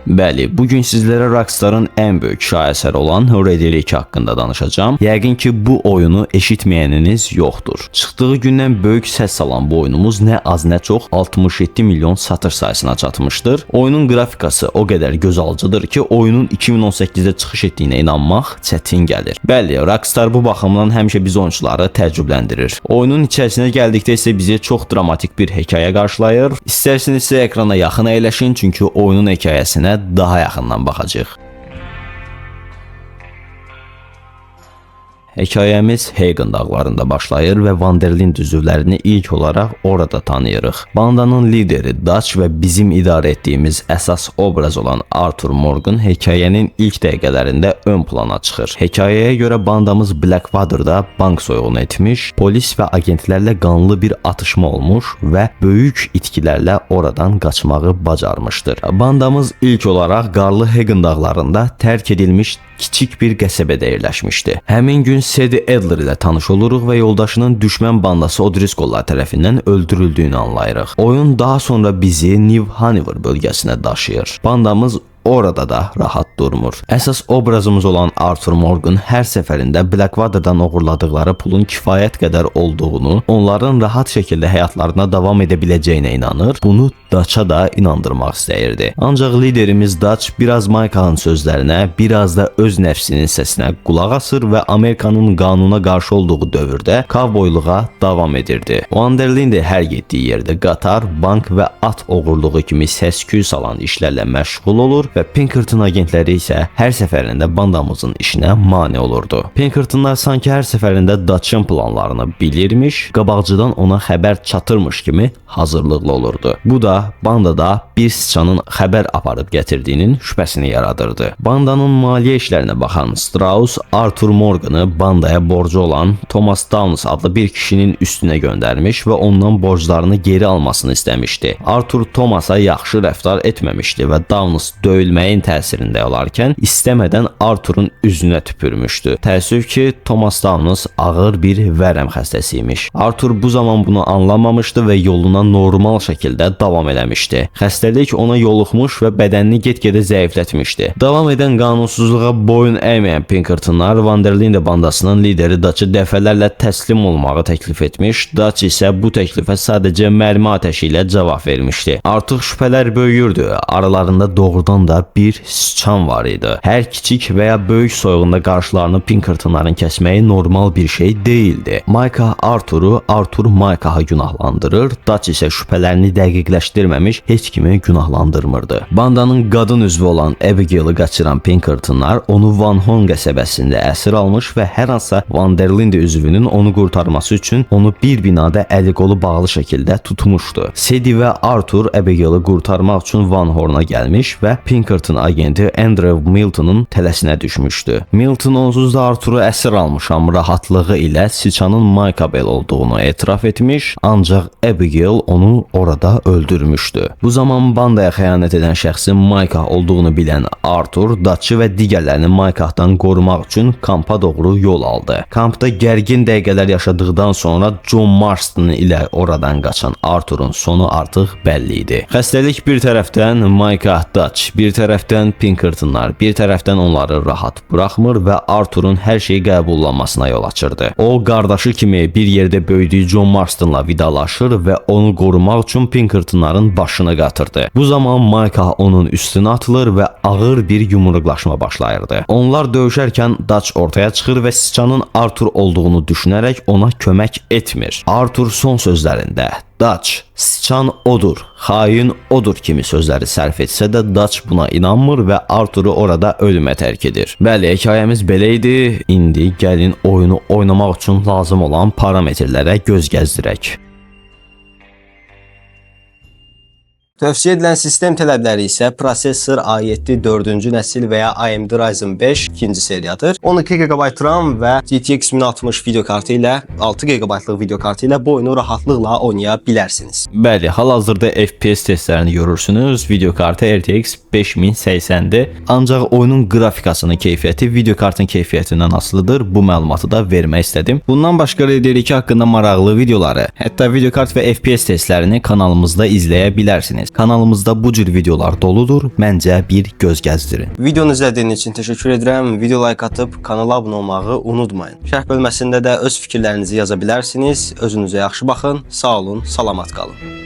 Bəli, bu gün sizlərə Rockstar'ın ən böyük şahesəri olan Red Dead 2 haqqında danışacağam. Yəqin ki, bu oyunu eşitməyəniniz yoxdur. Çıxdığı gündən böyük səs salan bu oyunumuz nə az nə çox 67 milyon satış sayısına çatmışdır. Oyunun qrafikası o qədər gözalıcıdır ki, oyunun 2018-də çıxış etdiyinə inanmaq çətin gəlir. Bəli, Rockstar bu baxımdan həmişə biz oyunçuları təəccübləndirir. Oyunun içərisinə gəldikdə isə bizi çox dramatik bir hekayə qarşılayır. İstərsinizsə ekrana yaxın əyləşin, çünki oyunun hekayəsinə daha yaxından baxacağıq. Hekayəmiz Hagen dağlarında başlayır və Van der Linde üzvlərini ilk olaraq orada tanıyırıq. Bandanın lideri Dutch və bizim idarə etdiyimiz əsas obraz olan Arthur Morgan hekayənin ilk dəqiqələrində ön plana çıxır. Hekayəyə görə bandamız Blackwater'da bank soyğunu etmiş, polis və agentlərlə qanlı bir atışma olmuş və böyük itkilərlə oradan qaçmağı bacarmışdır. Bandamız ilk olaraq qarlı Hagen dağlarında tərk edilmiş kiçik bir qəsəbədə yerləşmişdi. Həmin gün Sadie Adler ilə tanış oluruq və yoldaşının düşmən bandası O'Driscolllar tərəfindən öldürüldüyünü anlayırıq. Oyun daha sonra bizi New Hanover bölgəsinə daşıyır. Bandamız orada da rahat durmur. Əsas obrazımız olan Arthur Morgan hər səfərində Blackwater'dan oğurladıqları pulun kifayət qədər olduğunu, onların rahat şəkildə həyatlarına davam edə biləcəyinə inanır. Bunu Dutch'a da inandırmaq istəyirdi. Ancaq liderimiz Dutch biraz Micah'ın sözlərinə, biraz da öz nəfsinin səsinə qulaq asır və Amerikanın qanuna qarşı olduğu dövrdə kovboyluğa davam edirdi. Van der Linde hər getdiyi yerdə qatar, bank və at oğurluğu kimi səs-küy salan işlərlə məşğul olur və Pinkerton agentləri isə hər səfərində bandamızın işinə mane olurdu. Pinkertonlar sanki hər səfərində Dutch'ın planlarını bilirmiş, qabaqcadan ona xəbər çatırmış kimi hazırlıqlı olurdu. Bu da bandada bir sıçanın xəbər aparıb gətirdiyinin şübhəsini yaradırdı. Bandanın maliyyə işlərinə baxan Strauss Arthur Morganı bandaya borcu olan Thomas Downes adlı bir kişinin üstünə göndərmiş və ondan borclarını geri almasını istəmişdi. Arthur Thomas'a yaxşı rəftar etməmişdi və Downes döyülməyin təsirində olarkən istəmədən Arthurun üzünə tüpürmüşdü. Təəssüf ki, Thomas Downes ağır bir vərəm xəstəsi imiş. Arthur bu zaman bunu anlamamışdı və yoluna normal şəkildə davam eləmişdi. Xəstəlik ona yoluxmuş və bədənini get-gedə zəiflətmişdi. Davam edən qanunsuzluğa boyun əyməyən Pinkertonlar Van der Linde bandasının lideri Dutch'ı dəfələrlə təslim olmağı təklif etmiş, Dutch isə bu təklifə sadəcə mərmi atəşi ilə cavab vermişdi. Artıq şübhələr böyüyürdü. Aralarında doğrudan da bir sıçan var idi. Hər kiçik və ya böyük soyğunda qarşılarını Pinkertonların kəsməyi normal bir şey deyildi. Micah Arthuru, Arthur Micah'ı günahlandırır, Dutch isə şübhələrini dəqiqləşdirməmiş heç kimi günahlandırmırdı. Bandanın qadın üzvü olan Abigail'i qaçıran Pinkertonlar onu Van Horn qəsəbəsində əsir almış və hər hansısa Van der Linde üzvünün onu qurtarması üçün onu bir binada əli qolu bağlı şəkildə tutmuşdu. Sadie və Arthur Abigail'i qurtarmaq üçün Van Horn'a gəlmiş və Pinkerton agenti Andrew Milton'un tələsinə düşmüşdü. Milton onsuz da Arthur'u əsir almışam rahatlığı ilə sıçanın Micah Bell olduğunu etiraf etmiş, ancaq Abigail onu orada öldürmüşdü. Bu zaman bandaya xəyanət edən şəxsin Micah olduğunu bilən Arthur, Dutch'ı və digərlərini Micah'dan qorumaq üçün kampa doğru yol aldı. Kampda gərgin dəqiqələr yaşadıqdan sonra John Marston ilə oradan qaçan Arthurun sonu artıq bəlli idi. Xəstəlik bir tərəfdən Micah, Dutch, bir tərəfdən Pinkertonlar, bir tərəfdən onları rahat buraxmır və Arthurun hər şeyi qəbullanmasına yol açırdı. O qardaşı kimi bir yerdə böyüdüyü John Marstonla vidalaşır və onu qorumaq üçün Pinkertonların başını qatırdı. Bu zaman Micah onun üstünə atılır və ağır bir yumruqlaşma başlayırdı. Onlar döyüşərkən Dutch ortaya çıxır və sıçanın Arthur olduğunu düşünərək ona kömək etmir. Arthur son sözlərində Dutch, sıçan odur, xain odur kimi sözləri sərf etsə də Dutch buna inanmır və Arthuru orada ölümə tərk edir. Bəli, hekayəmiz belə idi. İndi gəlin oyunu oynamaq üçün lazım olan parametrlərə göz gəzdirək. Tövsiyə edilən sistem tələbləri isə prosesor A7 4-cü nəsil və ya AMD Ryzen 5 2-ci seriyadır. 12 GB RAM və GTX 1060 video kartı ilə 6 GB-lıq video kartı ilə bu oyunu rahatlıqla oynaya bilərsiniz. Bəli, hal-hazırda FPS testlərini görürsünüz. Video kartı RTX 5080-dir. Ancaq oyunun qrafikasının keyfiyyəti video kartın keyfiyyətindən asılıdır. Bu məlumatı da vermək istədim. Bundan başqa Red Dead 2 haqqında maraqlı videoları, hətta video kart və FPS testlərini kanalımızda izləyə bilərsiniz. Kanalımızda bu cür videolar doludur. Məncə bir göz gəzdirin. Videonu izlədiyiniz üçün təşəkkür edirəm. Video like atıb kanala abunə olmağı unutmayın. Şərh bölməsində də öz fikirlərinizi yaza bilərsiniz. Özünüzə yaxşı baxın. Sağ olun, salamat qalın.